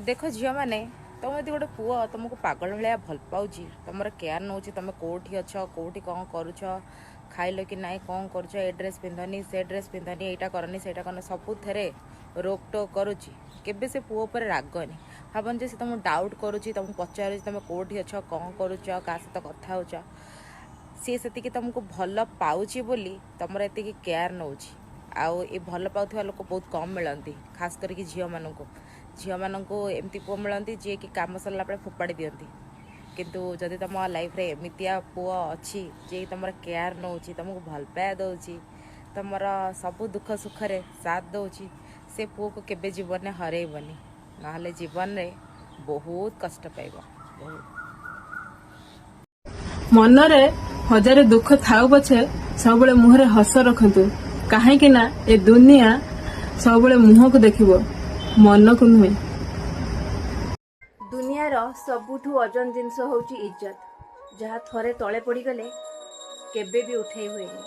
ଦେଖ ଝିଅମାନେ, ତମ ଯଦି ଗୋଟେ ପୁଅ ତୁମକୁ ପାଗଳ ଭଳିଆ ଭଲ ପାଉଛି, ତୁମର କେୟାର ନେଉଛି, ତୁମେ କେଉଁଠି ଅଛ, କେଉଁଠି କ'ଣ କରୁଛ, ଖାଇଲ କି ନାହିଁ, କ'ଣ କରୁଛ, ଏ ଡ୍ରେସ୍ ପିନ୍ଧନି, ସେ ଡ୍ରେସ୍ ପିନ୍ଧନି, ଏଇଟା କରନି, ସେଇଟା କରନି, ସବୁଥିରେ ରୋକ ଟୋକ କରୁଛି, କେବେ ସେ ପୁଅ ଉପରେ ରାଗନି। ଭାବନି ଯେ ସେ ତୁମକୁ ଡାଉଟ୍ କରୁଛି, ତୁମକୁ ପଚାରୁଛି ତୁମେ କେଉଁଠି ଅଛ, କ'ଣ କରୁଛ, କାହା ସହିତ କଥା ହେଉଛ। ସିଏ ସେତିକି ତୁମକୁ ଭଲ ପାଉଛି ବୋଲି ତୁମର ଏତିକି କେୟାର ନେଉଛି। ଆଉ ଏ ଭଲ ପାଉଥିବା ଲୋକ ବହୁତ କମ୍ ମିଳନ୍ତି, ଖାସ କରିକି ଝିଅମାନଙ୍କୁ। ଝିଅମାନଙ୍କୁ ଏମିତି ପୁଅ ମିଳନ୍ତି ଯିଏକି କାମ ସରିଲା ପରେ ଫୋପାଡ଼ି ଦିଅନ୍ତି। କିନ୍ତୁ ଯଦି ତୁମ ଲାଇଫ୍ରେ ଏମିତିଆ ପୁଅ ଅଛି ଯିଏକି ତୁମର କେୟାର ନେଉଛି, ତୁମକୁ ଭଲ ପାଇବା ଦେଉଛି, ତୁମର ସବୁ ଦୁଃଖ ସୁଖରେ ସାଥ ଦେଉଛି, ସେ ପୁଅକୁ କେବେ ଜୀବନରେ ହରେଇବନି। ନହେଲେ ଜୀବନରେ ବହୁତ କଷ୍ଟ ପାଇବ, ବହୁତ। ମନରେ ହଜାରେ ଦୁଃଖ ଥାଉ ପଛେ ସବୁବେଳେ ମୁହଁରେ ହସ ରଖନ୍ତୁ, କାହିଁକି ନା ଏ ଦୁନିଆ ସବୁବେଳେ ମୁହଁକୁ ଦେଖିବ, ମନକୁ ନୁହେଁ। ଦୁନିଆର ସବୁଠୁ ଓଜନ ଜିନିଷ ହେଉଛି ଇଜ୍ଜତ, ଯାହା ଥରେ ତଳେ ପଡ଼ିଗଲେ କେବେ ବି ଉଠେଇ ହୁଏନି।